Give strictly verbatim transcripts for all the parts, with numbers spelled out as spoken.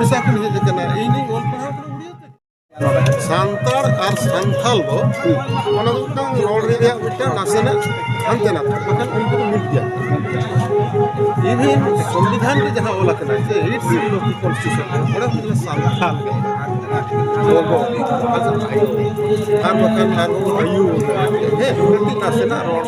ᱵᱷᱟᱥᱟ ᱠᱷᱚᱱ ᱦᱮᱡ ᱟᱠᱟᱱᱟ, ᱤᱧ ᱚᱞ ᱯᱟᱲᱦᱟᱣ ᱠᱟᱱᱟ ᱩᱲᱤᱭᱟ ᱛᱮ᱾ ᱥᱟᱱᱛᱟᱲ ᱟᱨ ᱥᱟᱱᱛᱷᱟᱞ ᱫᱚ ᱚᱱᱟ ᱫᱚ ᱢᱤᱫᱴᱟᱝ ᱨᱚᱲ ᱨᱮᱭᱟᱜ ᱢᱤᱫᱴᱟᱝ ᱱᱟᱥᱮᱱᱟᱜ ᱦᱟᱱᱛᱮ ᱱᱟᱛᱮ, ᱵᱟᱠᱷᱟᱱ ᱩᱱᱠᱩ ᱫᱚ ᱢᱤᱫ ᱜᱮᱭᱟ᱾ ᱤᱵᱷᱮᱱ ᱥᱚᱝᱵᱤᱫᱷᱟᱱ ᱨᱮ ᱡᱟᱦᱟᱸ ᱚᱞ ᱟᱠᱟᱱᱟ ᱡᱮ ᱮᱭᱤᱴ ᱥᱤᱰᱩᱞ ᱠᱚᱱᱥᱴᱤᱴᱤᱭᱩᱥᱚᱱ ᱨᱮ, ᱚᱸᱰᱮ ᱦᱚᱸ ᱥᱟᱱᱛᱷᱟᱞ ᱜᱮ᱾ ᱟᱨ ᱵᱟᱠᱷᱟᱱ ᱟᱨ ᱟᱭᱩ, ᱦᱮᱸ, ᱠᱟᱹᱴᱤᱡ ᱱᱟᱥᱮᱱᱟᱜ ᱨᱚᱲ᱾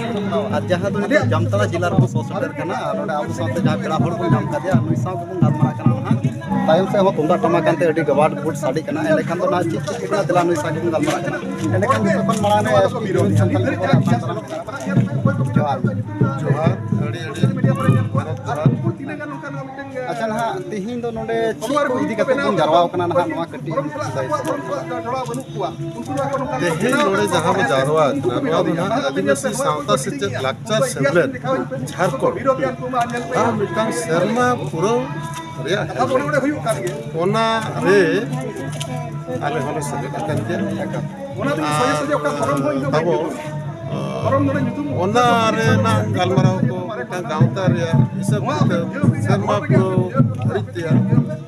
ᱟᱨ ᱡᱟᱦᱟᱸ ᱫᱚ ᱱᱤᱛᱚᱜ ᱡᱟᱢᱛᱟᱲᱟ ᱡᱮᱞᱟ ᱨᱮᱵᱚᱱ ᱥᱚᱦᱚᱨ ᱥᱮᱴᱮᱨ ᱠᱟᱱᱟ, ᱟᱨ ᱱᱚᱰᱮ ᱟᱵᱚ ᱥᱟᱶᱛᱮ ᱡᱟᱦᱟᱸ ᱯᱮᱲᱟ ᱦᱚᱲ ᱵᱚᱱ ᱧᱟᱢ ᱠᱟᱫᱮᱭᱟ, ᱱᱩᱭ ᱥᱟᱶ ᱜᱮᱵᱚᱱ ᱜᱟᱞᱢᱟᱨᱟᱜ ᱠᱟᱱᱟ ᱱᱟᱦᱟᱜ᱾ ᱛᱟᱭᱚᱢ ᱥᱮᱫ ᱦᱚᱸ ᱛᱩᱢᱫᱟᱜ ᱴᱟᱢᱟᱠ ᱟᱱᱛᱮ ᱟᱹᱰᱤ ᱜᱟᱵᱟᱰ ᱜᱩᱵᱩᱰ ᱥᱟᱰᱮ ᱠᱟᱱᱟ, ᱮᱸᱰᱮᱠᱷᱟᱱ ᱫᱚ ᱱᱟᱦᱟᱜ ᱪᱮᱫ ᱪᱤᱠᱟᱹᱜ ᱠᱟᱱᱟ, ᱫᱮᱞᱟ ᱱᱩᱭ ᱥᱟᱶ ᱜᱮᱵᱚᱱ ᱜᱟᱞᱢᱟᱨᱟᱜ ᱠᱟᱱᱟ᱾ ᱮᱸᱰᱮᱠᱷᱟᱱ ᱡᱚᱛᱚ ᱠᱷᱚᱱ ᱢᱟᱲᱟᱝ ᱨᱮ ᱮᱥ ᱯᱤ ᱨᱚᱵᱤᱱᱫᱨᱚ ᱥᱟᱱᱛᱟᱞ ᱠᱚ ᱟᱛᱟᱝ ᱫᱟᱨᱟᱢ ᱠᱟᱱᱟ᱾ ᱡᱚᱦᱟᱨ᱾ ᱡᱚᱦᱟᱨ, ᱟᱹᱰᱤ ᱟᱹᱰᱤ ᱡᱚᱦᱟᱨ᱾ ᱟᱪᱪᱷᱟ, ᱱᱟᱦᱟᱜ ᱛᱮᱦᱮᱧ ᱫᱚ ᱱᱚᱰᱮ ᱪᱮᱫ ᱠᱚ ᱤᱫᱤ ᱠᱟᱛᱮ ᱵᱚᱱ ᱡᱟᱨᱣᱟ ᱟᱠᱟᱱᱟ ᱱᱟᱦᱟᱜ, ᱱᱚᱣᱟ ᱠᱟᱹᱴᱤᱡ ᱮᱢ ᱞᱟᱹᱭ ᱥᱚᱫᱚᱨ ᱠᱮᱭᱟ? ᱛᱮᱦᱮᱧ ᱱᱚᱰᱮ ᱡᱟᱦᱟᱸ ᱵᱚ ᱡᱟᱨᱣᱟ ᱟᱠᱟᱱᱟ, ᱱᱚᱣᱟ ᱫᱚ ᱱᱟᱦᱟᱜ ᱟᱹᱫᱤᱵᱟᱹᱥᱤ ᱥᱟᱶᱛᱟ ᱥᱮᱪᱮᱫ ᱞᱟᱠᱪᱟᱨ ᱥᱮᱢᱞᱮᱫ ᱡᱷᱟᱨᱠᱷᱚᱸᱰ ᱟᱨ ᱢᱤᱫᱴᱟᱝ ᱥᱮᱨᱢᱟ ᱯᱩᱨᱟᱹᱣ ᱨᱮᱭᱟᱜ ᱚᱱᱟ ᱨᱮ ᱟᱞᱮ ᱦᱚᱸᱞᱮ ᱥᱮᱞᱮᱫ ᱟᱠᱟᱱ ᱜᱮᱭᱟ᱾ ᱟᱨ ᱟᱵᱚ, ᱚᱱᱟ ᱨᱮᱱᱟᱜ ᱜᱟᱞᱢᱟᱨᱟᱣ ᱠᱚ, ᱢᱤᱫᱴᱟᱝ ᱜᱟᱶᱛᱟ ᱨᱮᱭᱟᱜ ᱦᱤᱥᱟᱹᱵ ᱠᱤᱛᱟᱹᱵ, ᱥᱮᱨᱢᱟ ᱯᱩᱨᱟᱹᱣ ᱦᱟᱹᱨᱤᱡ ᱛᱮᱭᱟᱜ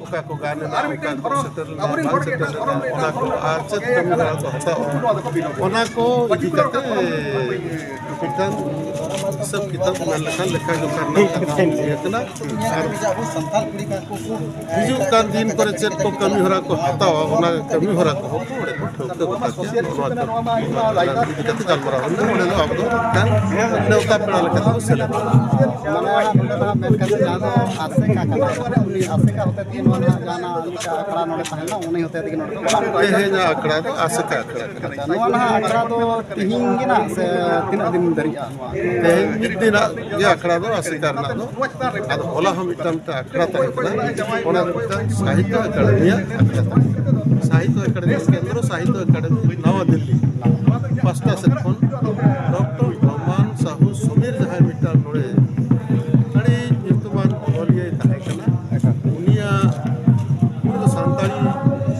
ᱚᱠᱟ ᱠᱚ ᱜᱟᱱ ᱮᱱᱟ, ᱚᱠᱟ ᱠᱚ ᱥᱮᱴᱮᱨ ᱞᱮᱱᱟ, ᱵᱟᱝ ᱥᱮᱴᱮᱨ ᱞᱮᱱᱟ, ᱚᱱᱟ ᱠᱚ ᱟᱨ ᱪᱮᱫ ᱠᱟᱹᱢᱤ ᱦᱚᱨᱟ ᱠᱚ ᱦᱟᱛᱟᱣ, ᱚᱱᱟ ᱠᱚ ᱤᱫᱤ ᱠᱟᱛᱮ ᱢᱤᱫᱴᱟᱝ ᱦᱤᱥᱟᱹᱵ ᱠᱤᱛᱟᱹᱵ ᱢᱮᱱ ᱞᱮᱠᱷᱟᱱ ᱞᱮᱠᱷᱟ ᱡᱚᱠᱷᱟ ᱨᱮᱱᱟᱜ ᱠᱟᱛᱷᱟ ᱤᱭᱟᱹ ᱠᱟᱱᱟ᱾ ᱟᱨ ᱦᱤᱡᱩᱜ ᱠᱟᱱ ᱫᱤᱱ ᱠᱚᱨᱮ ᱪᱮᱫ ᱠᱚ ᱠᱟᱹᱢᱤ ᱦᱚᱨᱟ ᱠᱚ ᱦᱟᱛᱟᱣᱟ, ᱚᱱᱟ ᱠᱟᱹᱢᱤ ᱦᱚᱨᱟ ᱠᱚᱦᱚᱸ ᱠᱚ ᱚᱸᱰᱮ ᱠᱚ ᱴᱷᱟᱹᱣᱠᱟᱹ ᱜᱚᱴᱟ ᱠᱮᱫᱟ᱾ ᱱᱚᱣᱟ ᱠᱟᱹᱢᱤ ᱤᱫᱤ ᱠᱟᱛᱮ ᱜᱟᱞᱢᱟᱨᱟᱣ ᱦᱩᱭ ᱞᱮᱱᱟ᱾ ᱚᱸᱰᱮ ᱫᱚ ᱟᱵᱚ ᱫᱚ ᱢᱤᱫᱴᱟᱝ ᱱᱮᱣᱛᱟ ᱯᱮᱲᱟ ᱞᱮᱠᱟ ᱛᱮᱵᱚ ᱥᱮᱞᱮᱫ ᱮᱱᱟ᱾ ᱢᱟᱱᱮ ᱱᱚᱰᱮ ᱫᱚ ᱦᱟᱸᱜ ᱢᱮᱱ ᱠᱟᱛᱮ ᱡᱟᱦᱟᱸ ᱫᱚ ᱟᱥᱮᱠᱟ ᱠᱟᱱᱟ, ᱩᱱᱤ ᱟᱥᱮᱠᱟ ᱦᱚᱛᱮ ᱛᱮᱜᱮ ᱱᱚᱣᱟ ᱱᱟᱦᱟᱜ ᱡᱟᱦᱟᱱᱟᱜ ᱢᱤᱫᱴᱟᱝ ᱟᱠᱷᱲᱟ ᱱᱚᱰᱮ ᱛᱟᱦᱮᱱᱟ, ᱩᱱᱤ ᱦᱚᱛᱮ ᱛᱮᱜᱮ ᱱᱚᱰᱮ ᱫᱚ ᱵᱟᱲᱟᱭ ᱦᱚᱪᱚᱭ ᱛᱮᱦᱮᱧᱟᱜ ᱟᱠᱷᱲᱟ ᱫᱚ ᱟᱥᱮᱠᱟ ᱟᱠᱷᱲᱟ ᱠᱟᱱᱟ᱾ ᱟᱪᱪᱷᱟ, ᱱᱚᱣᱟ ᱱᱟᱦᱟᱜ ᱟᱠᱷᱲᱟ ᱫᱚ ᱛᱤᱦᱤᱧ ᱜᱮ ᱱᱟᱦᱟᱜ ᱥᱮ ᱛᱤᱱᱟᱹᱜ ᱫᱤᱱ ᱫᱷᱟᱹᱨᱤᱡᱼᱟ ᱱᱚᱣᱟ? ᱛᱮᱦᱮᱧ ᱢᱤᱫ ᱫᱤᱱᱟᱜ ᱜᱮ ᱟᱠᱷᱲᱟ ᱫᱚ ᱟᱥᱮᱠᱟ ᱨᱮᱱᱟᱜ ᱫᱚ᱾ ᱟᱫᱚ ᱦᱚᱞᱟ ᱦᱚᱸ ᱢᱤᱫᱴᱟᱝ ᱢᱤᱫᱴᱟᱝ ᱟᱠᱷᱲᱟ ᱛᱟᱦᱮᱸ ᱠᱟᱱᱟ, ᱚᱱᱟ ᱫᱚ ᱢᱤᱫᱴᱟᱝ ᱥᱟᱦᱤᱛᱛᱚ ᱮᱠᱟᱰᱮᱢᱤᱭᱟᱜ ᱟᱠᱷᱲᱟ ᱛᱟᱦᱮᱸ ᱠᱟᱱᱟ᱾ ᱥᱟᱦᱤᱛᱛᱚ ᱮᱠᱟᱰᱮᱢᱤ, ᱠᱮᱱᱫᱨᱚ ᱥᱟᱦᱤᱛᱛᱚ ᱮᱠᱟᱰᱮᱢᱤ ᱱᱟᱣᱟ ᱫᱤᱞᱞᱤ ᱯᱟᱥᱴᱟ ᱥᱮᱫ ᱠᱷᱚᱱ ᱰᱚᱠᱴᱚᱨ ᱵᱷᱚᱜᱽᱣᱟᱱ ᱥᱟᱦᱩ ᱥᱚᱢᱤᱨ ᱡᱟᱦᱟᱸᱭ ᱢᱤᱫᱴᱟᱝ ᱱᱚᱰᱮ ᱟᱹᱰᱤ ᱧᱩᱛᱩᱢᱟᱱ ᱚᱱᱚᱞᱤᱭᱟᱹᱭ ᱛᱟᱦᱮᱸ ᱠᱟᱱᱟ᱾ ᱩᱱᱤᱭᱟᱜ, ᱩᱱᱤ ᱫᱚ ᱥᱟᱱᱛᱟᱲᱤ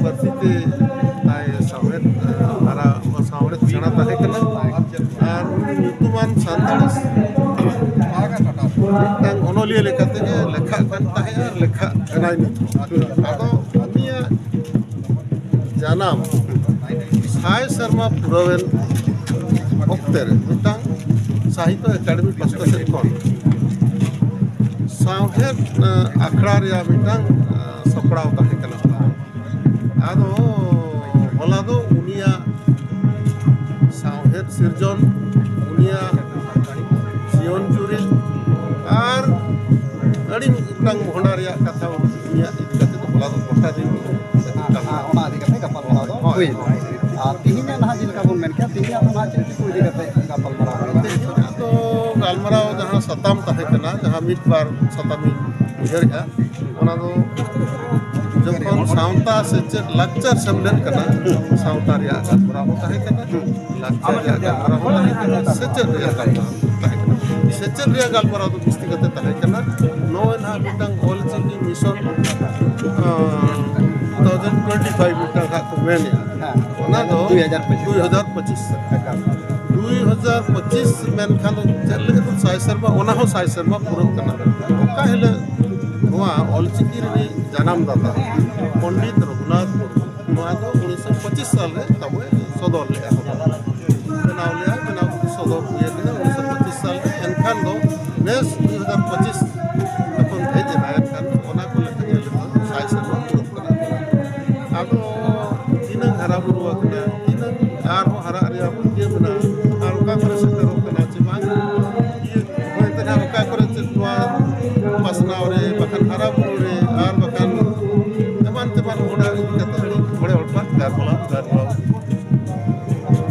ᱯᱟᱹᱨᱥᱤ ᱛᱮ ᱛᱟᱭ ᱥᱟᱶᱦᱮᱫ, ᱟᱨ ᱥᱟᱶᱦᱮᱫ ᱥᱮᱬᱟ ᱛᱟᱦᱮᱸ ᱠᱟᱱᱟ᱾ ᱟᱨ ᱩᱱᱤ ᱧᱩᱛᱩᱢᱟᱱ ᱥᱟᱱᱛᱟᱲᱤ ᱢᱤᱫᱴᱟᱝ ᱚᱱᱚᱞᱤᱭᱟᱹ ᱞᱮᱠᱟᱛᱮ ᱜᱮ ᱞᱮᱠᱷᱟᱜ ᱠᱟᱱ ᱛᱟᱦᱮᱸᱫ ᱟᱨ ᱞᱮᱠᱷᱟᱜ ᱠᱟᱱᱟᱭ ᱱᱤᱛ ᱦᱚᱸ᱾ ᱟᱫᱚ ᱩᱱᱤᱭᱟᱜ ᱡᱟᱱᱟᱢ ᱥᱟᱭ ᱥᱮᱨᱢᱟ ᱯᱩᱨᱟᱹᱣᱮᱱ ᱚᱠᱛᱮ ᱨᱮ ᱢᱤᱫᱴᱟᱝ ᱥᱟᱦᱤᱛᱛᱚ ᱮᱠᱟᱰᱮᱢᱤ ᱯᱟᱥᱴᱟ ᱥᱮᱫ ᱠᱷᱚᱱ ᱥᱟᱶᱦᱮᱫ, ᱮ, ᱟᱠᱷᱲᱟ ᱨᱮᱭᱟᱜ ᱢᱤᱫᱴᱟᱝ, ᱮ, ᱥᱟᱯᱲᱟᱣ ᱛᱟᱦᱮᱸ ᱠᱟᱱᱟ᱾ ᱟᱫᱚ ᱦᱚᱞᱟ ᱫᱚ ᱩᱱᱤᱭᱟᱜ ᱥᱟᱶᱦᱮᱫ ᱥᱤᱨᱡᱚᱱ, ᱩᱱᱤᱭᱟᱜ ᱡᱤᱭᱚᱱ ᱪᱩᱨᱤᱛ ᱟᱨ ᱟᱹᱰᱤ ᱢᱤᱫᱴᱟᱝ ᱢᱚᱦᱰᱟ ᱨᱮᱭᱟᱜ ᱠᱟᱛᱷᱟ ᱩᱱᱤᱭᱟᱜ ᱤᱫᱤ ᱠᱟᱛᱮ ᱫᱚ ᱦᱚᱞᱟ ᱫᱚ ᱜᱚᱴᱟ ᱫᱤᱱ ᱦᱮᱸ, ᱦᱮᱸ, ᱚᱱᱟ ᱤᱫᱤ ᱠᱟᱛᱮ ᱜᱟᱯᱟᱞᱢᱟᱨᱟᱣ ᱫᱚ ᱦᱳᱭ᱾ ᱦᱩᱭ ᱮᱱᱟ᱾ ᱟᱨ ᱛᱤᱦᱤᱧᱟᱜ ᱱᱟᱦᱟᱜ ᱪᱮᱫ ᱞᱮᱠᱟ ᱵᱚᱱ ᱢᱮᱱ ᱠᱮᱭᱟ, ᱛᱤᱦᱤᱧᱟᱜ ᱫᱚ ᱱᱟᱦᱟᱜ ᱪᱮᱫ ᱪᱮᱫ ᱠᱚ ᱤᱫᱤ ᱠᱟᱛᱮ ᱜᱟᱯᱟᱞᱢᱟᱨᱟᱣ ᱦᱩᱭᱩᱜᱼᱟ? ᱛᱮᱦᱮᱧᱟᱜ ᱫᱚ ᱜᱟᱞᱢᱟᱨᱟᱣ ᱡᱟᱦᱟᱸ ᱥᱟᱛᱟᱢ ᱛᱟᱦᱮᱸ ᱠᱟᱱᱟ, ᱡᱟᱦᱟᱸ ᱢᱤᱫ ᱵᱟᱨ ᱥᱟᱛᱟᱢ ᱤᱧ ᱩᱭᱦᱟᱹᱨᱮᱜᱼᱟ, ᱚᱱᱟ ᱫᱚ ᱡᱚᱠᱷᱚᱱ ᱥᱟᱶᱛᱟ ᱥᱮᱪᱮᱫ ᱞᱟᱠᱪᱟᱨ ᱥᱮᱢᱞᱮᱫ ᱠᱟᱱᱟ, ᱥᱟᱶᱛᱟ ᱨᱮᱭᱟᱜ ᱜᱟᱞᱢᱟᱨᱟᱣ ᱦᱚᱸ ᱛᱟᱦᱮᱸ ᱠᱟᱱᱟ, ᱞᱟᱠᱪᱟᱨ ᱨᱮᱭᱟᱜ ᱜᱟᱞᱢᱟᱨᱟᱣ ᱦᱚᱸ ᱛᱟᱦᱮᱸ ᱠᱟᱱᱟ, ᱥᱮᱪᱮᱫ ᱨᱮᱭᱟᱜ ᱜᱟᱞᱢᱟᱨᱟᱣ ᱦᱚᱸ ᱛᱟᱦᱮᱸ ᱠᱟᱱᱟ᱾ ᱥᱮᱪᱮᱫ ᱨᱮᱭᱟᱜ ᱜᱟᱞᱢᱟᱨᱟᱣ ᱫᱚ ᱵᱤᱥᱛᱤ ᱠᱟᱛᱮ ᱛᱟᱦᱮᱸ ᱠᱟᱱᱟ ᱱᱚᱜᱼᱚᱭ ᱱᱟᱦᱟᱜ ᱢᱤᱫᱴᱟᱝ ᱚᱞᱪᱤᱠᱤ ᱢᱤᱥᱚᱱ, ᱟᱸ, ᱴᱩ ᱛᱷᱟᱣᱡᱮᱱᱰ ᱴᱩᱭᱮᱱᱴᱤ ᱯᱷᱟᱭᱤᱵᱷ ᱢᱤᱫᱴᱟᱝ ᱦᱟᱸᱜ ᱠᱚ ᱢᱮᱱᱮᱜᱼᱟ᱾ ᱦᱮᱸ᱾ ᱚᱱᱟ ᱫᱚ ᱫᱩᱭ ᱦᱟᱡᱟᱨ ᱯᱚᱸᱪᱤᱥ᱾ ᱫᱩᱭ ᱦᱟᱡᱟᱨ ᱯᱚᱸᱪᱤᱥ᱾ ᱮᱠᱟᱞ᱾ ᱫᱩᱭ ᱦᱟᱡᱟᱨ ᱯᱚᱸᱪᱤᱥ ᱢᱮᱱᱠᱷᱟᱱ ᱫᱚ ᱪᱮᱫ ᱞᱟᱹᱜᱤᱫ ᱫᱚ ᱥᱟᱭ ᱥᱮᱨᱢᱟ, ᱚᱱᱟ ᱦᱚᱸ ᱥᱟᱭ ᱥᱮᱨᱢᱟ ᱯᱩᱨᱟᱹᱜ ᱠᱟᱱᱟ᱾ ᱚᱠᱟ ᱦᱤᱞᱳᱜ ᱱᱚᱣᱟ ᱚᱞᱪᱤᱠᱤ ᱨᱤᱱᱤᱡ ᱡᱟᱱᱟᱢ ᱫᱟᱛᱟ ᱯᱚᱱᱰᱤᱛ ᱨᱚᱜᱷᱩᱱᱟᱛᱷ ᱢᱩᱨᱢᱩ ᱱᱚᱣᱟ ᱫᱚ ᱩᱱᱤᱥᱥᱚ ᱯᱚᱸᱪᱤᱥ ᱥᱟᱞ ᱨᱮ ᱛᱟᱵᱚᱭ ᱥᱚᱫᱚᱨ ᱞᱮᱫᱼᱟ᱾ ᱵᱮᱱᱟᱣ ᱞᱮᱫᱼᱟ, ᱵᱮᱱᱟᱣ ᱠᱟᱛᱮ ᱥᱚᱫᱚᱨ ᱦᱩᱭ ᱞᱮᱱᱟ ᱩᱱᱤᱥᱥᱚ ᱯᱚᱸᱪᱤᱥ ᱥᱟᱞ ᱨᱮ᱾ ᱮᱱᱠᱷᱟᱱ ᱫᱚ ᱱᱮᱥ ᱫᱩᱭ ᱦᱟᱡᱟᱨ ᱯᱚᱸᱪᱤᱥ ᱡᱚᱠᱷᱚᱱ ᱦᱮᱡ ᱮᱱᱟ, ᱮᱱᱠᱷᱟᱱ ᱚᱱᱟ ᱠᱚ ᱞᱮᱠᱟ ᱧᱮᱞ ᱞᱮᱠᱷᱟᱱ ᱥᱟᱭ ᱥᱮᱨᱢᱟ ᱯᱩᱨᱟᱹᱜ ᱠᱟᱱᱟ᱾ ᱟᱫᱚ ᱛᱤᱱᱟᱹᱜ ᱦᱟᱨᱟ ᱵᱩᱨᱩ ᱟᱠᱟᱱᱟ, ᱛᱤᱱᱟᱹᱜ ᱟᱨᱦᱚᱸ ᱦᱟᱨᱟᱜ ᱨᱮᱭᱟᱜ ᱤᱭᱟᱹ ᱢᱮᱱᱟᱜᱼᱟ, ᱟᱨ ᱚᱠᱟ ᱠᱚᱨᱮ ᱥᱮᱴᱮᱨᱚᱜ ᱠᱟᱱᱟ ᱪᱮ ᱵᱟᱝ, ᱤᱭᱟᱹ ᱦᱚᱭᱛᱳ ᱱᱟᱦᱟᱜ ᱚᱠᱟ ᱠᱚᱨᱮ ᱪᱮᱫ ᱱᱚᱣᱟ ᱯᱟᱥᱱᱟᱣ ᱨᱮ, ᱵᱟᱠᱷᱟᱱ ᱦᱟᱨᱟ ᱵᱩᱨᱩ ᱨᱮ, ᱟᱨ ᱵᱟᱠᱷᱟᱱ ᱮᱢᱟᱱ ᱛᱮᱢᱟᱱ ᱚᱱᱟ ᱤᱫᱤ ᱠᱟᱛᱮ ᱟᱹᱰᱤ ᱵᱟᱲᱮ ᱦᱚᱲ ᱠᱚ ᱜᱟᱞᱢᱟᱨᱟᱣ, ᱜᱟᱞᱢᱟᱨᱟᱣ᱾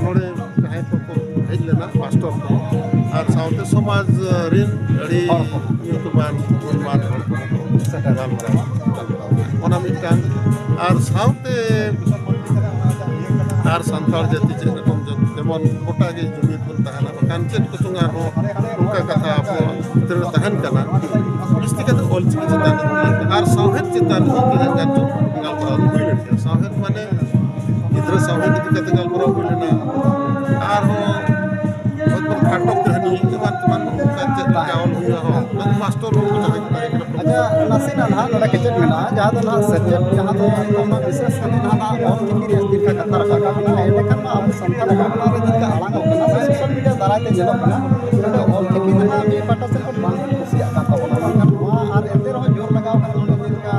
ᱱᱚᱰᱮ ᱡᱟᱦᱟᱸᱭ ᱠᱚᱠᱚ ᱦᱮᱡ ᱞᱮᱱᱟ, ᱢᱟᱥᱴᱚᱨ ᱠᱚ, ᱟᱨ ᱥᱟᱶᱛᱮ ᱥᱚᱢᱟᱡᱽ ᱨᱤᱱ ᱟᱹᱰᱤ ᱦᱚᱲ ᱠᱚ᱾ ᱧᱩᱛᱩᱢᱟᱱ ᱜᱩᱱᱢᱟᱱ ᱦᱚᱲ ᱠᱚ ᱥᱮᱴᱮᱨ᱾ ᱜᱟᱞᱢᱟᱨᱟᱣ, ᱜᱟᱞᱢᱟᱨᱟᱣ᱾ ᱚᱱᱟ ᱢᱤᱫᱴᱟᱝ, ᱟᱨ ᱥᱟᱶᱛᱮ ᱟᱨ ᱥᱟᱱᱛᱟᱲ ᱡᱟᱹᱛᱤ ᱪᱮᱫ ᱨᱚᱠᱚᱢ ᱡᱚ-, ᱡᱮᱢᱚᱱ ᱜᱚᱴᱟ ᱜᱮ ᱡᱩᱢᱤᱫ ᱵᱚᱱ ᱛᱟᱦᱮᱱᱟ, ᱵᱟᱠᱷᱟᱱ ᱪᱮᱫ ᱠᱚᱪᱚᱝ ᱟᱨᱦᱚᱸ ᱚᱱᱠᱟ ᱠᱟᱛᱷᱟ ᱟᱵᱚ ᱵᱷᱤᱛᱨᱤ ᱨᱮ ᱛᱟᱦᱮᱱ ᱠᱟᱱᱟ᱾ ᱵᱤᱥᱛᱤ ᱠᱟᱛᱮ ᱚᱞᱪᱤᱠᱤ ᱪᱮᱛᱟᱱ ᱨᱮ ᱟᱨ ᱥᱟᱶᱦᱮᱫ ᱪᱮᱛᱟᱱ ᱨᱮᱦᱚᱸ ᱛᱤᱱᱟᱹᱜ ᱜᱟᱱ ᱪᱚ ᱜᱟᱞᱢᱟᱨᱟᱣ ᱦᱩᱭ ᱞᱮᱱ ᱜᱮᱭᱟ᱾ ᱥᱟᱶᱦᱮᱫ ᱢᱟᱱᱮ ᱜᱤᱫᱽᱨᱟᱹ ᱥᱟᱶᱦᱮᱫ ᱤᱫᱤ ᱠᱟᱛᱮ ᱜᱟᱞᱢᱟᱨᱟᱣ ᱦᱩᱭ ᱞᱮᱱᱟ᱾ ᱟᱨᱦᱚᱸ ᱦᱚᱭᱛᱳ ᱠᱷᱟᱴᱚ ᱠᱟᱹᱦᱱᱤ ᱮᱢᱟᱱ ᱛᱮᱢᱟᱱ ᱚᱱᱠᱟ ᱪᱮᱫ ᱞᱮᱠᱟ ᱚᱞ ᱦᱩᱭᱩᱜᱼᱟ, ᱦᱚᱸ ᱢᱟᱥᱴᱚᱨ ᱠᱚ ᱡᱟᱦᱟᱸᱭ ᱠᱚ ᱛᱟᱦᱮᱸ ᱠᱟᱱᱟ᱾ ᱟᱪᱪᱷᱟ, ᱱᱟᱥᱮᱱᱟᱜ ᱱᱟᱦᱟᱜ ᱱᱚᱰᱮ ᱠᱟᱹᱴᱤᱡ ᱚᱱᱟ ᱥᱮᱪᱮᱫ ᱡᱟᱦᱟᱸ ᱫᱚ ᱱᱤᱛᱚᱜ ᱢᱟ ᱵᱤᱥᱮᱥ ᱠᱟᱛᱮ ᱱᱟᱦᱟᱜ ᱚᱞ ᱪᱤᱠᱤ ᱨᱮᱭᱟᱜ ᱪᱮᱫ ᱞᱮᱠᱟ ᱠᱟᱛᱷᱟ ᱨᱟᱠᱟᱵ ᱠᱟᱱᱟ, ᱮᱸᱰᱮᱠᱷᱟᱱ ᱢᱟ ᱟᱵᱚ ᱥᱟᱱᱛᱟᱲ ᱯᱟᱲᱦᱟᱜ ᱠᱟᱱᱟ ᱥᱮ ᱥᱳᱥᱟᱞ ᱢᱤᱰᱤᱭᱟ ᱫᱟᱨᱟᱭ ᱛᱮ ᱧᱮᱞᱚᱜ ᱠᱟᱱᱟ᱾ ᱱᱚᱰᱮ ᱚᱞ ᱪᱤᱠᱤ ᱱᱟᱦᱟᱜ ᱢᱤᱫ ᱯᱟᱦᱴᱟ ᱥᱮᱫ ᱠᱷᱚᱱ ᱵᱟᱝ ᱠᱚ ᱠᱩᱥᱤᱭᱟᱜ ᱠᱟᱱ ᱛᱟᱵᱚᱱᱟ, ᱢᱮᱱᱠᱷᱟᱱ ᱱᱚᱣᱟ ᱟᱨ ᱮᱱᱛᱮ ᱨᱮᱦᱚᱸ ᱡᱳᱨ ᱞᱟᱜᱟᱣ ᱠᱟᱱᱟ᱾ ᱱᱚᱰᱮ ᱡᱮᱞᱮᱠᱟ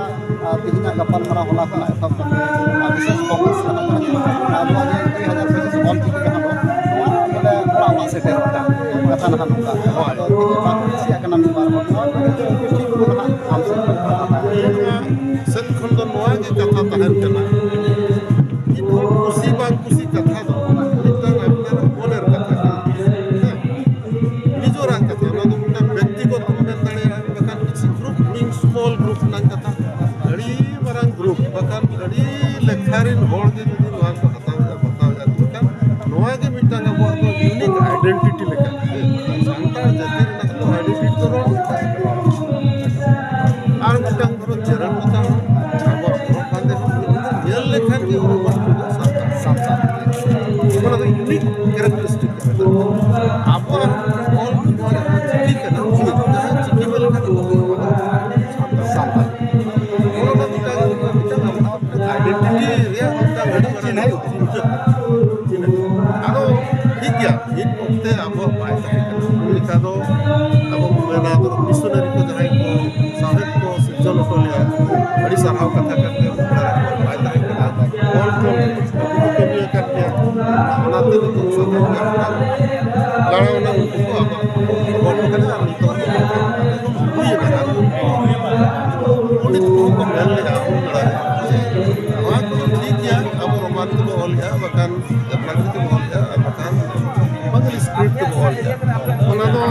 ᱟᱨ ᱛᱮᱦᱮᱧᱟᱜ ᱜᱟᱯᱟᱞᱢᱟᱨᱟᱣ ᱦᱚᱞᱟ ᱠᱷᱚᱱᱟᱜ ᱮᱛᱚᱦᱚᱵ ᱠᱟᱛᱮ, ᱟᱨ ᱵᱤᱥᱮᱥ ᱯᱷᱳᱠᱟᱥ ᱠᱟᱱᱟ ᱡᱟᱦᱟᱸ ᱫᱚ ᱟᱵᱚᱣᱟᱜ ᱡᱮ ᱠᱩᱲᱤ ᱦᱟᱡᱟᱨ ᱯᱚᱸᱪᱤᱥ ᱚᱞ ᱪᱤᱠᱤ ᱠᱟᱱᱟ ᱵᱚᱱ, ᱱᱚᱣᱟ ᱵᱚᱞᱮ ᱚᱲᱟᱜ ᱚᱲᱟᱜ ᱥᱮᱴᱮᱨᱚᱜ ᱠᱟᱱ ᱠᱟᱛᱷᱟ ᱱᱟᱦᱟᱜ ᱱᱚᱝᱠᱟ᱾ ᱦᱳᱭ᱾ ᱟᱫᱚ ᱛᱮᱦᱮᱧ ᱵᱟᱠᱚ ᱠᱩᱥᱤᱭᱟᱜ ᱠᱟᱱᱟ ᱢᱤᱫ ᱵᱟᱨ ᱦᱚᱲ, ᱱᱚᱣᱟ ᱠᱚ ᱤᱫᱤ ᱠᱟᱛᱮ ᱩᱱᱠᱩ ᱪᱮᱫ ᱠᱚ ᱱᱟᱦᱟᱜ ᱟᱢ ᱥᱮᱫ ᱠᱷᱚᱱ ᱯᱟᱲᱦᱟᱣ ᱫᱟᱲᱮᱭᱟᱜᱼᱟ? ᱤᱧ ᱱᱚᱣᱟ ᱥᱮᱫ ᱠᱷᱚᱱ ᱫᱚ ᱱᱚᱣᱟ ᱜᱮ ᱠᱟᱛᱷᱟ ᱛᱟᱦᱮᱱ ᱠᱟᱱᱟ, ᱢᱤᱫ ᱦᱚᱲ ᱠᱩᱥᱤ ᱵᱟᱝ ᱠᱩᱥᱤ ᱠᱟᱛᱷᱟ ᱫᱚ ᱢᱤᱫᱴᱟᱝ ᱟᱯᱱᱟᱨᱟᱜ ᱢᱚᱱᱮᱨ ᱠᱟᱛᱷᱟ ᱠᱟᱱᱟ᱾ ᱦᱮᱸ? ᱱᱤᱡᱮᱨᱟᱜ ᱠᱟᱛᱷᱟ, ᱚᱱᱟ ᱫᱚ ᱢᱤᱫᱴᱟᱝ ᱵᱮᱠᱛᱤᱜᱚᱛᱚ ᱢᱮᱱ ᱫᱟᱲᱮᱭᱟᱜᱼᱟ, ᱵᱟᱠᱷᱟᱱ ᱠᱤᱪᱷᱩ ᱜᱨᱩᱯ, ᱢᱤᱫ ᱥᱢᱚᱞ ᱜᱨᱩᱯ ᱨᱮᱱᱟᱜ ᱠᱟᱛᱷᱟ, ᱟᱹᱰᱤ ᱢᱟᱨᱟᱝ ᱜᱨᱩᱯ, ᱵᱟᱠᱷᱟᱱ ᱟᱹᱰᱤ ᱞᱮᱠᱷᱟ ᱨᱮᱱ ᱦᱚᱲ ᱜᱮ ᱡᱩᱫᱤ ᱱᱚᱣᱟ ᱠᱚ ᱦᱟᱛᱟᱣᱮᱫᱼᱟ, ᱵᱟᱛᱟᱣᱮᱫᱼᱟ, ᱢᱮᱱᱠᱷᱟᱱ ᱱᱚᱣᱟ ᱜᱮ ᱢᱤᱫᱴᱟᱝ ᱟᱵᱚᱣᱟᱜ ᱫᱚ ᱤᱭᱩᱱᱤᱠ ᱟᱭᱰᱮᱱᱴᱤᱴᱤ ᱞᱮᱠᱟ᱾ ᱥᱟᱱᱛᱟᱲ ᱡᱟᱹᱛᱤ ᱨᱮᱱᱟᱜ ᱫᱚ ᱟᱭᱰᱮᱱᱴᱤᱴᱤ ᱫᱚ ᱨᱚᱲ ᱜᱮ ᱛᱟᱦᱮᱸ ᱠᱟᱱᱟ᱾ ᱟᱨ ᱢᱤᱫᱴᱟᱝ ᱫᱷᱚᱨᱚ ᱡᱮᱨᱮᱲ ᱯᱚᱛᱟᱣ ᱦᱚᱸ, ᱟᱵᱚᱣᱟᱜ ᱦᱚᱨᱚᱜ ᱵᱟᱸᱫᱮ ᱦᱚᱸ, ᱧᱮᱞ ᱞᱮᱠᱷᱟᱱ ᱜᱮ ᱦᱚᱲ ᱵᱚᱱ ᱵᱩᱡᱟ ᱥᱟᱱᱛᱟᱲ, ᱥᱟᱱᱛᱟᱲ᱾ ᱚᱱᱟ ᱫᱚ ᱤᱭᱩᱱᱤᱠ ᱠᱮᱨᱮᱠᱴᱟᱨᱤᱥᱴᱤᱠ ᱠᱟᱱᱟ᱾ ᱟᱵᱚᱣᱟᱜ ᱚᱞ ᱱᱚᱣᱟ ᱨᱮ ᱪᱤᱠᱤ ᱠᱟᱱᱟ, ᱡᱟᱦᱟᱸ ᱪᱤᱠᱤ ᱢᱮᱱ ᱞᱮᱠᱷᱟᱱ ᱫᱚ ᱥᱟᱱᱛᱟᱲ᱾ ᱚᱱᱟ ᱫᱚ ᱢᱤᱫᱴᱟᱝ, ᱢᱤᱫᱴᱟᱝ ᱟᱵᱚᱣᱟᱜ ᱟᱭᱰᱮᱱᱴᱤᱴᱤ ᱨᱮᱭᱟᱜ ᱢᱤᱫᱴᱟᱝ ᱟᱹᱰᱤ ᱢᱟᱨᱟᱝ ᱪᱤᱱᱦᱟᱹ᱾ ᱪᱤᱱᱦᱟᱹ᱾ ᱟᱫᱚ ᱴᱷᱤᱠ ᱜᱮᱭᱟ, ᱢᱤᱫ ᱚᱠᱛᱮ ᱟᱵᱚᱣᱟᱜ ᱵᱟᱭ ᱛᱟᱦᱮᱸ ᱠᱟᱱᱟ᱾ ᱩᱱ ᱡᱚᱠᱷᱟ ᱫᱚ ᱟᱵᱚ ᱵᱚᱱ ᱢᱮᱱᱟ, ᱟᱫᱚ ᱢᱤᱥᱚᱱᱟᱨᱤ ᱠᱚ ᱡᱟᱦᱟᱸᱭ ᱠᱚ ᱥᱟᱶᱦᱮᱫ ᱠᱚ ᱥᱤᱨᱡᱚᱱ ᱦᱚᱴᱚ ᱞᱮᱫᱼᱟ, ᱟᱹᱰᱤ ᱥᱟᱨᱦᱟᱣ ᱠᱟᱛᱷᱟ ᱠᱟᱱ ᱜᱮᱭᱟ᱾ ᱩᱱ ᱵᱮᱲᱟ ᱨᱮ ᱵᱟᱭ ᱛᱟᱦᱮᱸ ᱠᱟᱱᱟ᱾ ᱚᱞ ᱠᱚ ᱠᱟᱹᱢᱤ ᱟᱠᱟᱫ ᱜᱮᱭᱟ᱾ ᱚᱱᱟᱛᱮ ᱱᱤᱛᱚᱜ ᱥᱟᱱᱛᱟᱲ ᱠᱚᱣᱟᱜ ᱞᱟᱲᱟᱣ ᱮᱱᱟ, ᱩᱱᱠᱩ ᱠᱚ ᱟᱵᱚᱣᱟᱜ ᱦᱚᱲ ᱠᱟᱱᱟ᱾ ᱟᱨ ᱱᱤᱛᱚᱜ ᱦᱩᱭ ᱟᱠᱟᱱᱟ᱾ ᱯᱚᱱᱰᱤᱛ ᱠᱚᱦᱚᱸ ᱠᱚ ᱢᱮᱱ ᱞᱮᱫᱼᱟ ᱩᱱ ᱵᱮᱲᱟ ᱨᱮ, ᱱᱚᱣᱟ ᱠᱚᱫᱚ ᱴᱷᱤᱠ ᱜᱮᱭᱟ, ᱟᱵᱚ ᱨᱳᱢᱟᱱ ᱛᱮᱵᱚ ᱚᱞᱮᱜᱼᱟ, ᱵᱟᱠᱷᱟᱱ ᱫᱮᱵᱽᱱᱟᱜᱚᱨᱤ ᱛᱮᱵᱚ ᱚᱞᱮᱜᱼᱟ, ᱟᱨ ᱵᱟᱠᱷᱟᱱ ᱵᱟᱝᱜᱟᱞᱤ ᱥᱠᱨᱤᱯᱴ ᱛᱮᱵᱚ ᱚᱞᱮᱜᱼᱟ᱾ ᱚᱱᱟ ᱫᱚ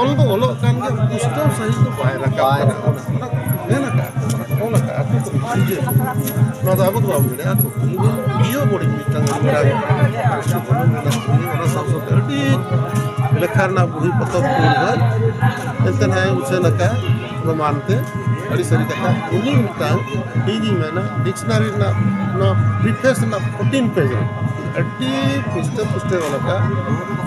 ᱚᱞ ᱫᱚ ᱚᱞᱚᱜ ᱠᱟᱱ ᱜᱮᱭᱟ, ᱯᱩᱥᱴᱟᱹᱣ ᱥᱟᱺᱦᱤᱡ ᱫᱚ ᱵᱟᱭ ᱨᱟᱠᱟᱵ ᱵᱟᱭ ᱠᱟᱱᱟ᱾ ᱨᱟᱠᱟᱵ᱾ ᱚᱱᱟ ᱠᱚ ᱢᱮᱱ ᱟᱠᱟᱫ ᱠᱚ, ᱚᱞ ᱟᱠᱟᱫ ᱠᱚ, ᱱᱚᱣᱟ ᱫᱚ ᱟᱵᱚ ᱫᱚ ᱵᱟᱵᱚᱱ ᱢᱮᱱᱟ᱾ ᱟᱠᱚ ᱤᱭᱟᱹ ᱵᱚᱰᱤ ᱢᱤᱫᱴᱟᱝ ᱟᱹᱰᱤ ᱢᱟᱨᱟᱝ ᱚᱱᱟ ᱥᱟᱶ ᱥᱟᱶᱛᱮ ᱟᱹᱰᱤ ᱞᱮᱠᱷᱟ ᱨᱮᱱᱟᱜ ᱵᱩᱦᱤ ᱯᱚᱛᱚᱵ ᱠᱚ ᱢᱮᱱᱟᱜᱼᱟ᱾ ᱮᱱᱛᱮ ᱱᱟᱦᱟᱜ ᱩᱪᱷᱟᱹᱱ ᱟᱠᱟᱫ ᱯᱨᱚᱢᱟᱱ ᱛᱮ ᱟᱹᱰᱤ ᱥᱟᱹᱨᱤ ᱠᱟᱛᱷᱟ᱾ ᱩᱱᱤ ᱢᱤᱫᱴᱟᱝ, ᱤᱧᱤᱧ ᱢᱮᱱᱟ, ᱰᱤᱠᱥᱱᱟᱨᱤ ᱨᱮᱱᱟᱜ ᱱᱚᱣᱟ ᱯᱨᱤᱯᱷᱮᱥ ᱨᱮᱱᱟᱜ ᱯᱷᱳᱨᱴᱤᱱ ᱯᱮᱡᱽ ᱨᱮ ᱟᱹᱰᱤ ᱯᱩᱥᱴᱟᱹ ᱯᱩᱥᱴᱟᱹ ᱚᱞ ᱟᱠᱟᱫ᱾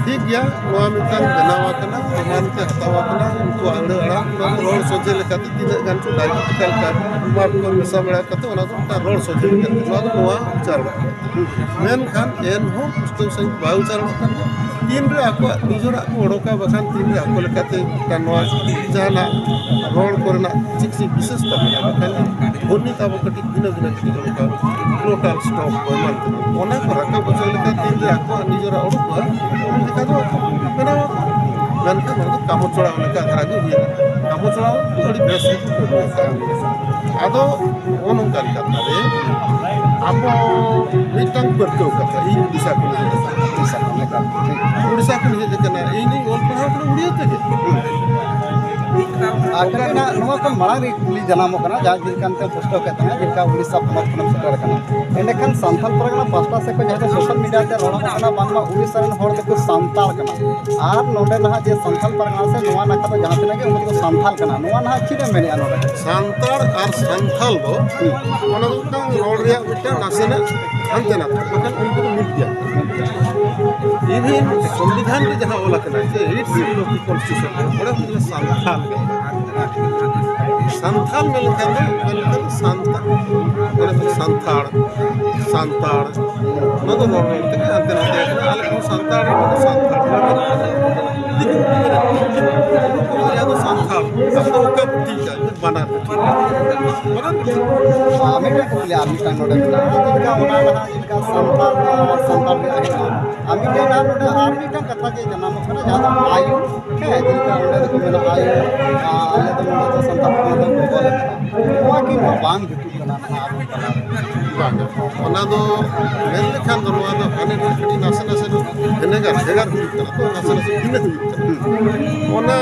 ᱴᱷᱤᱠ ᱜᱮᱭᱟ, ᱱᱚᱣᱟ ᱢᱤᱫᱴᱟᱝ ᱵᱮᱱᱟᱣ ᱟᱠᱟᱱᱟ, ᱯᱨᱚᱢᱟᱱ ᱛᱮ ᱦᱟᱛᱟᱣ ᱟᱠᱟᱱᱟ, ᱩᱱᱠᱩᱣᱟᱜ ᱟᱹᱲᱟᱹ ᱟᱲᱟᱝ, ᱱᱚᱣᱟ ᱫᱚ ᱨᱚᱲ ᱥᱚᱡᱷᱮ ᱞᱮᱠᱟᱛᱮ ᱛᱤᱱᱟᱹᱜ ᱜᱟᱱ ᱪᱚ ᱰᱟᱭᱞᱮᱠᱴᱤᱠᱟᱞ ᱴᱟᱨᱢ ᱠᱚ ᱢᱮᱥᱟ ᱵᱟᱲᱟ ᱠᱟᱛᱮ ᱚᱱᱟ ᱫᱚ ᱢᱤᱫᱴᱟᱝ ᱨᱚᱲ ᱥᱚᱡᱷᱮ ᱞᱮᱠᱟᱛᱮ ᱱᱚᱣᱟ ᱫᱚ ᱱᱚᱣᱟ ᱩᱪᱪᱟᱨᱚᱱ᱾ ᱢᱮᱱᱠᱷᱟᱱ ᱮᱱᱦᱚᱸ ᱯᱩᱥᱴᱟᱹᱣ ᱥᱟᱺᱦᱤᱡ ᱵᱟᱭ ᱩᱪᱪᱟᱨᱚᱱᱚᱜ ᱠᱟᱱ ᱜᱮᱭᱟ᱾ ᱛᱤᱱᱨᱮ ᱟᱠᱚᱣᱟᱜ ᱱᱤᱡᱮᱨᱟᱜ ᱠᱚ ᱚᱰᱚᱠᱟ, ᱵᱟᱠᱷᱟᱱ ᱛᱤᱱᱨᱮ ᱟᱠᱚ ᱞᱮᱠᱟᱛᱮ ᱢᱤᱫᱴᱟᱝ ᱱᱚᱣᱟ ᱡᱟᱦᱟᱱᱟᱜ ᱨᱚᱲ ᱠᱚᱨᱮᱱᱟᱜ ᱪᱮᱫ ᱪᱮᱫ ᱵᱤᱥᱮᱥᱛᱟ ᱢᱮᱱᱟᱜᱼᱟ, ᱵᱟᱠᱷᱟᱱ ᱫᱷᱚᱱᱤ ᱛᱟᱵᱚ ᱠᱟᱹᱴᱤᱡ ᱵᱷᱤᱱᱟᱹ ᱵᱷᱤᱱᱟᱹ ᱠᱟᱹᱴᱤᱡ ᱚᱰᱚᱠᱟ, ᱜᱞᱳᱴᱟᱞ ᱥᱴᱚᱯ ᱠᱚ ᱮᱢᱟᱱ ᱛᱮᱢᱟᱱ, ᱚᱱᱟ ᱠᱚ ᱨᱟᱠᱟᱵ ᱦᱚᱪᱚ ᱞᱮᱠᱟ ᱛᱤᱱᱨᱮ ᱟᱠᱚᱣᱟᱜ ᱱᱤᱡᱮᱨᱟᱜ ᱚᱰᱚᱠᱚᱜᱼᱟ, ᱚᱱᱟ ᱞᱮᱠᱟ ᱫᱚ ᱵᱮᱱᱟᱣ ᱟᱠᱚ᱾ ᱢᱮᱱᱠᱷᱟᱱ ᱱᱚᱣᱟ ᱫᱚ ᱠᱟᱢᱚ ᱪᱚᱲᱟᱣ ᱞᱮᱠᱟ ᱫᱷᱟᱨᱟ ᱜᱮ ᱦᱩᱭᱩᱜᱼᱟ᱾ ᱠᱟᱢᱚ ᱪᱚᱲᱟᱣ ᱫᱚ ᱟᱹᱰᱤ ᱵᱮᱥ ᱜᱮᱠᱚ ᱠᱟᱹᱢᱤᱭᱟ᱾ ᱟᱫᱚ ᱱᱚᱜᱼᱚ ᱱᱚᱝᱠᱟᱱ ᱠᱟᱛᱷᱟ ᱨᱮ ᱟᱵᱚ ᱢᱤᱫᱴᱟᱝ ᱯᱟᱹᱨᱠᱟᱹᱣ ᱠᱟᱛᱷᱟ, ᱤᱧ ᱩᱰᱤᱥᱟ ᱠᱷᱚᱱ ᱦᱮᱡ ᱟᱠᱟᱱᱟ᱾ ᱩᱰᱤᱥᱟ ᱠᱷᱚᱱ ᱮᱠᱟᱞ ᱴᱷᱤᱠ᱾ ᱩᱰᱤᱥᱟ ᱠᱷᱚᱱ ᱦᱮᱡ ᱟᱠᱟᱱᱟ, ᱤᱧᱤᱧ ᱚᱞ ᱯᱟᱲᱦᱟᱣ ᱠᱟᱱᱟ ᱩᱲᱤᱭᱟ ᱛᱮᱜᱮ᱾ ᱟᱨ ᱠᱟᱹᱴᱤᱡ ᱱᱟᱜ ᱱᱚᱣᱟ ᱠᱷᱚᱱ ᱢᱟᱲᱟᱝ ᱨᱮ ᱠᱩᱠᱞᱤ ᱡᱟᱱᱟᱢᱚᱜ ᱠᱟᱱᱟ, ᱡᱟᱦᱟᱸ ᱪᱮᱫ ᱞᱮᱠᱟᱱ ᱛᱮᱢ ᱯᱩᱥᱴᱟᱹᱣ ᱠᱮᱫ ᱛᱟᱦᱮᱸᱫ, ᱪᱮᱫ ᱞᱮᱠᱟ ᱩᱲᱤᱥᱥᱟ ᱯᱚᱱᱚᱛ ᱠᱷᱚᱱᱮᱢ ᱥᱮᱴᱮᱨ ᱟᱠᱟᱱᱟ, ᱮᱸᱰᱮᱠᱷᱟᱱ ᱥᱟᱱᱛᱟᱲ ᱯᱟᱨᱜᱟᱱᱟ ᱯᱟᱥᱴᱟ ᱥᱮᱫ ᱠᱷᱚᱱ ᱡᱟᱦᱟᱸ ᱫᱚ ᱥᱳᱥᱟᱞ ᱢᱤᱰᱤᱭᱟ ᱛᱮ ᱨᱚᱲᱚᱜ ᱠᱟᱱᱟ, ᱵᱟᱝᱢᱟ ᱩᱲᱤᱥᱥᱟ ᱨᱮᱱ ᱦᱚᱲ ᱫᱚᱠᱚ ᱥᱟᱱᱛᱟᱲ ᱠᱟᱱᱟ, ᱟᱨ ᱱᱚᱰᱮ ᱱᱟᱦᱟᱜ ᱡᱮ ᱥᱟᱱᱛᱟᱲ ᱯᱟᱨᱜᱟᱱᱟ ᱥᱮ ᱱᱚᱣᱟ ᱱᱟᱠᱷᱟ ᱫᱚ ᱡᱟᱦᱟᱸ ᱛᱤᱱᱟᱹᱜ ᱜᱮ ᱩᱱᱠᱩ ᱫᱚᱠᱚ ᱥᱟᱱᱛᱟᱲ ᱠᱟᱱᱟ, ᱱᱚᱣᱟ ᱱᱟᱦᱟᱜ ᱪᱮᱫ ᱮᱢ ᱢᱮᱱᱮᱫᱼᱟ ᱱᱚᱰᱮ? ᱥᱟᱱᱛᱟᱲ ᱟᱨ ᱥᱟᱱᱛᱷᱟᱞ ᱫᱚ ᱚᱱᱟ ᱫᱚ ᱢᱤᱫᱴᱟᱝ ᱨᱚᱲ ᱨᱮᱭᱟᱜ ᱢᱤᱫᱴᱟᱝ ᱱᱟᱥᱮᱱᱟᱜ ᱦᱟᱱᱛᱮ ᱱᱟᱛᱮ, ᱵᱟᱠᱷᱟᱱ ᱩᱱᱠᱩ ᱫᱚ ᱢᱤᱫ ᱜᱮᱭᱟ᱾ ᱤᱵᱷᱤᱱ ᱥᱚᱝᱵᱤᱫᱷᱟᱱ ᱨᱮ ᱡᱟᱦᱟᱸ ᱚᱞ ᱟᱠᱟᱱᱟ ᱡᱮ eighth schedule of the constitution, ᱚᱸᱰᱮ ᱦᱚᱸ ᱥᱟᱱᱛᱷᱟᱞ ᱜᱮ᱾ ᱥᱟᱱᱛᱷᱟᱞ ᱢᱮᱱ ᱞᱮᱠᱷᱟᱱ ᱫᱚ, ᱢᱮᱱ ᱞᱮᱠᱷᱟᱱ ᱫᱚ ᱥᱟᱱᱛᱟᱲ, ᱢᱟᱱᱮ ᱥᱟᱱᱛᱷᱟᱲ, ᱥᱟᱱᱛᱟᱲ, ᱚᱱᱟ ᱫᱚ ᱨᱚᱲ ᱨᱚᱲ ᱛᱮᱜᱮ ᱦᱟᱱᱛᱮ ᱱᱟᱛᱮ ᱟᱠᱟᱱᱟ᱾ ᱟᱞᱮ ᱠᱚ ᱥᱟᱱᱛᱟᱲ ᱨᱮᱱ ᱫᱚ ᱥᱟᱱᱛᱷᱟᱲ, ᱫᱤᱠᱩ ᱠᱚ ᱢᱮᱱᱟ, ᱱᱩᱠᱩ ᱫᱚ ᱥᱟᱱᱛᱷᱟᱲ, ᱟᱢ ᱫᱚ ᱚᱠᱟ ᱴᱷᱤᱠᱟ? ᱵᱟᱱᱟᱨ ᱜᱮ ᱴᱷᱤᱠ᱾ ᱵᱟᱱᱟᱨ ᱜᱮ ᱴᱷᱤᱠ᱾ ᱟᱨ ᱢᱤᱫᱴᱟᱝ ᱠᱩᱠᱞᱤ, ᱟᱨ ᱢᱤᱫᱴᱟᱝ ᱱᱚᱰᱮ ᱢᱮᱱᱟᱜᱼᱟ, ᱪᱮᱫ ᱞᱮᱠᱟ ᱚᱱᱟ ᱞᱟᱦᱟ ᱪᱮᱫ ᱞᱮᱠᱟ ᱥᱟᱱᱛᱟᱲ, ᱥᱟᱱᱛᱟᱲ ᱨᱮᱭᱟᱜ ᱦᱮᱱᱟᱜᱼᱟ, ᱟᱨ ᱢᱤᱫᱴᱟᱝ ᱱᱟᱦᱟᱜ ᱱᱚᱰᱮ ᱟᱨ ᱢᱤᱫᱴᱟᱝ ᱠᱟᱛᱷᱟ ᱡᱮ ᱡᱟᱱᱟᱢᱚᱜ ᱠᱟᱱᱟ, ᱡᱟᱦᱟᱸ ᱫᱚ ᱟᱭᱳ, ᱦᱮᱸ, ᱪᱮᱫ ᱞᱮᱠᱟ ᱚᱸᱰᱮ ᱫᱚᱠᱚ ᱢᱮᱱᱟ ᱟᱭᱳ, ᱟᱨ ᱟᱞᱮ ᱫᱚ ᱱᱚᱰᱮ ᱫᱚ ᱥᱟᱱᱛᱟᱲ ᱠᱚ ᱢᱮᱱᱟ ᱜᱚᱜᱚ ᱞᱮ ᱢᱮᱱᱟ᱾ ᱱᱚᱣᱟ ᱠᱤ ᱱᱚᱣᱟ ᱵᱟᱝ ᱡᱩᱛᱩᱜ ᱠᱟᱱᱟ ᱱᱟᱦᱟᱜ ᱟᱵᱚ ᱛᱟᱞᱟᱨᱮ? ᱵᱟᱝ, ᱚᱱᱟ ᱫᱚ ᱢᱮᱱ ᱞᱮᱠᱷᱟᱱ ᱫᱚ ᱱᱚᱣᱟ ᱫᱚ ᱦᱟᱱᱮ ᱱᱟᱥᱮ ᱱᱟᱥᱮ ᱫᱚ ᱵᱷᱮᱱᱮᱜᱟᱨ ᱵᱷᱮᱜᱟᱨ ᱦᱩᱭᱩᱜ ᱠᱟᱱᱟ, ᱛᱚ ᱱᱟᱥᱮ ᱱᱟᱥᱮ ᱵᱷᱤᱱᱟᱹ ᱦᱩᱭᱩᱜ ᱠᱟᱱᱟ᱾ ᱚᱱᱟ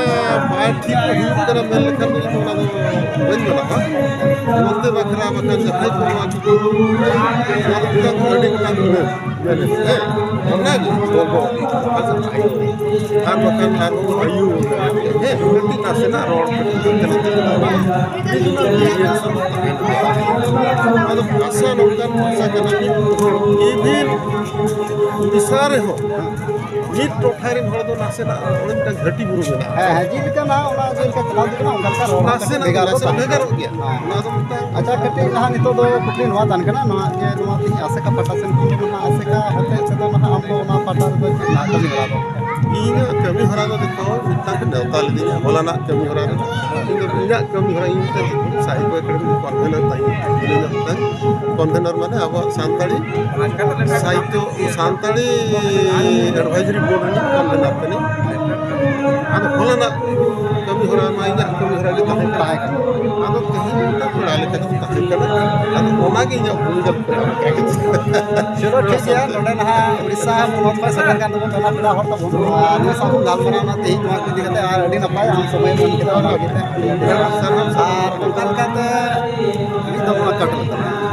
ᱵᱟᱭ ᱴᱷᱤᱠ ᱦᱩᱭᱩᱜ ᱠᱟᱱᱟ ᱢᱮᱱ ᱞᱮᱠᱷᱟᱱ ᱫᱚ ᱤᱧ ᱫᱚ ᱚᱱᱟ ᱫᱚ ᱵᱟᱹᱧ ᱢᱟᱱᱟᱣᱟ᱾ ᱚᱱᱛᱮ ᱵᱟᱠᱷᱨᱟ ᱵᱟᱠᱷᱟᱱ ᱡᱟᱦᱟᱸᱭ ᱠᱚ ᱱᱚᱣᱟ ᱠᱚ, ᱱᱚᱣᱟ ᱫᱚ ᱢᱤᱫᱴᱟᱝ ᱟᱹᱰᱤ ᱜᱚᱴᱟᱝ ᱜᱩᱱᱟᱹ ᱢᱮᱱᱮᱫ, ᱦᱮᱸ, ᱚᱱᱟᱜᱮ ᱜᱚᱞᱯᱚ᱾ ᱟᱨ ᱵᱟᱠᱷᱟᱱ ᱟᱨ ᱟᱭᱩ, ᱦᱮᱸ, ᱠᱟᱹᱴᱤᱡ ᱱᱟᱥᱮᱱᱟᱜ ᱨᱚᱲ ᱠᱟᱹᱴᱤᱡ ᱦᱟᱱᱛᱮ ᱱᱟᱛᱮ ᱠᱟᱱᱟ᱾ ᱟᱫᱚ ᱵᱷᱟᱥᱟ ᱱᱚᱝᱠᱟᱱ ᱵᱷᱟᱥᱟ ᱠᱟᱱᱟ, ᱢᱤᱫ ᱦᱚᱲ even ᱩᱲᱤᱥᱥᱟ ᱨᱮᱦᱚᱸ ᱢᱤᱫ ᱴᱚᱴᱷᱟ ᱨᱮᱱ ᱦᱚᱲ ᱫᱚ ᱱᱟᱥᱮᱱᱟᱜ ᱚᱸᱰᱮ ᱢᱤᱫᱴᱟᱝ ᱜᱷᱟᱹᱴᱤ ᱵᱩᱨᱩ ᱢᱮᱱᱟᱜᱼᱟ᱾ ᱦᱮᱸ, ᱦᱮᱸ, ᱡᱮᱞᱮᱠᱟ ᱱᱟᱦᱟᱜ ᱚᱱᱟ ᱡᱮᱞᱮᱠᱟ ᱪᱟᱞᱟᱣ ᱤᱫᱤᱜ ᱠᱟᱱᱟ, ᱚᱱᱠᱟ ᱞᱮᱠᱟ ᱨᱚᱲ ᱦᱚᱸ ᱱᱟᱥᱮᱱᱟᱜ ᱵᱷᱮᱜᱟᱨ ᱫᱚ ᱱᱟᱥᱮ ᱛᱟᱦᱮᱸ ᱵᱷᱮᱜᱟᱨᱚᱜ ᱠᱟᱱᱟ᱾ ᱜᱮᱭᱟ᱾ ᱦᱮᱸ᱾ ᱚᱱᱟ ᱫᱚ ᱢᱤᱫᱴᱟᱝ ᱟᱪᱪᱷᱟ, ᱠᱟᱹᱴᱤᱡ ᱱᱟᱦᱟᱜ ᱱᱤᱛᱚᱜ ᱫᱚ ᱠᱩᱠᱞᱤ ᱱᱚᱣᱟ ᱛᱟᱦᱮᱱ ᱠᱟᱱᱟ, ᱱᱚᱣᱟ ᱡᱮ ᱱᱚᱣᱟ ᱛᱮᱦᱮᱧ ᱟᱥᱮᱠᱟ ᱯᱟᱦᱴᱟ ᱥᱮᱱ ᱠᱷᱚᱱ ᱫᱚ ᱱᱟᱦᱟᱜ ᱟᱥᱮᱠᱟ ᱦᱚᱛᱮᱡ ᱛᱮᱫᱚ ᱱᱟᱦᱟᱜ ᱟᱢ ᱫᱚ ᱚᱱᱟ ᱯᱟᱦᱴᱟ ᱨᱮᱫᱚ ᱪᱮᱫ ᱱᱟᱦᱟᱜ ᱠᱟᱹᱢᱤ ᱦᱚᱨᱟ ᱫᱚ? ᱤᱧᱟᱹᱜ ᱠᱟᱹᱢᱤ ᱦᱚᱨᱟ ᱫᱚ ᱱᱤᱛᱚᱜ ᱢᱤᱫᱴᱟᱝ ᱠᱚ ᱱᱮᱣᱛᱟ ᱞᱤᱫᱤᱧᱟ, ᱦᱚᱞᱟᱱᱟᱜ ᱠᱟᱹᱢᱤ ᱦᱚᱨᱟ ᱨᱮ᱾ ᱤᱧ ᱫᱚ ᱤᱧᱟᱹᱜ ᱠᱟᱹᱢᱤ ᱦᱚᱨᱟ, ᱤᱧ ᱢᱤᱫᱴᱟᱝ ᱥᱟᱦᱤᱛᱛᱚ ᱮᱠᱟᱰᱮᱢᱤ ᱠᱚᱱᱵᱷᱮᱱᱟᱨ ᱛᱟᱦᱮᱸ ᱠᱟᱱᱟ᱾ ᱢᱤᱱᱟᱹᱧᱟ ᱢᱤᱫᱴᱟᱝ ᱠᱚᱱᱵᱷᱮᱱᱟᱨ, ᱢᱟᱱᱮ ᱟᱵᱚᱣᱟᱜ ᱥᱟᱱᱛᱟᱲᱤ ᱥᱟᱦᱤᱛᱛᱚ, ᱥᱟᱱᱛᱟᱲᱤ ᱮᱰᱵᱷᱟᱭᱡᱟᱨᱤ ᱵᱳᱨᱰ ᱨᱤᱱᱤᱡ ᱠᱚᱱᱵᱷᱮᱱᱟᱨ ᱠᱟᱹᱱᱟᱹᱧ᱾ ᱟᱫᱚ ᱦᱚᱞᱟᱱᱟᱜ ᱠᱟᱹᱢᱤ ᱦᱚᱨᱟ ᱢᱟ ᱤᱧᱟᱹᱜ ᱠᱟᱹᱢᱤ ᱦᱚᱨᱟ ᱜᱮ ᱛᱟᱦᱮᱸ ᱠᱟᱱᱟ᱾ ᱛᱟᱦᱮᱸ ᱠᱟᱱᱟ᱾ ᱟᱫᱚ ᱛᱮᱦᱮᱧ ᱢᱤᱫᱴᱟᱝ ᱯᱮᱲᱟ ᱞᱮᱠᱟ ᱜᱮ ᱛᱟᱦᱮᱸ ᱠᱟᱱᱟ᱾ ᱟᱫᱚ ᱚᱱᱟᱜᱮ ᱤᱧᱟᱹᱜ ᱵᱷᱩᱢᱤᱠᱟ ᱫᱚ ᱯᱮᱲᱟ ᱞᱮᱠᱟ ᱜᱮ᱾ ᱪᱚᱞᱚ, ᱴᱷᱤᱠ ᱜᱮᱭᱟ, ᱱᱚᱰᱮ ᱱᱟᱦᱟᱜ ᱩᱲᱤᱥᱥᱟ ᱯᱚᱱᱚᱛ ᱠᱷᱚᱱ ᱥᱮᱴᱮᱨ ᱠᱟᱱ ᱛᱟᱵᱚᱱ ᱛᱟᱦᱮᱱᱟ ᱯᱮᱲᱟ ᱦᱚᱲ ᱛᱟᱵᱚᱱ, ᱟᱨ ᱱᱩᱭ ᱥᱟᱶ ᱵᱚᱱ ᱜᱟᱞᱢᱟᱨᱟᱣ ᱮᱱᱟ ᱛᱮᱦᱮᱧ ᱱᱚᱣᱟ ᱠᱚ ᱤᱫᱤ ᱠᱟᱛᱮ, ᱟᱨ ᱟᱹᱰᱤ ᱱᱟᱯᱟᱭ ᱟᱢ ᱥᱚᱢᱚᱭ ᱮᱢ ᱠᱮᱫᱟ ᱚᱱᱟ ᱞᱟᱹᱜᱤᱫ ᱛᱮ᱾ ᱟᱨ ᱚᱱᱠᱟ ᱞᱮᱠᱟᱛᱮ ᱢᱤᱫ ᱫᱚᱢ ᱱᱚᱣᱟ ᱠᱟᱴ ᱞᱮᱠᱟ᱾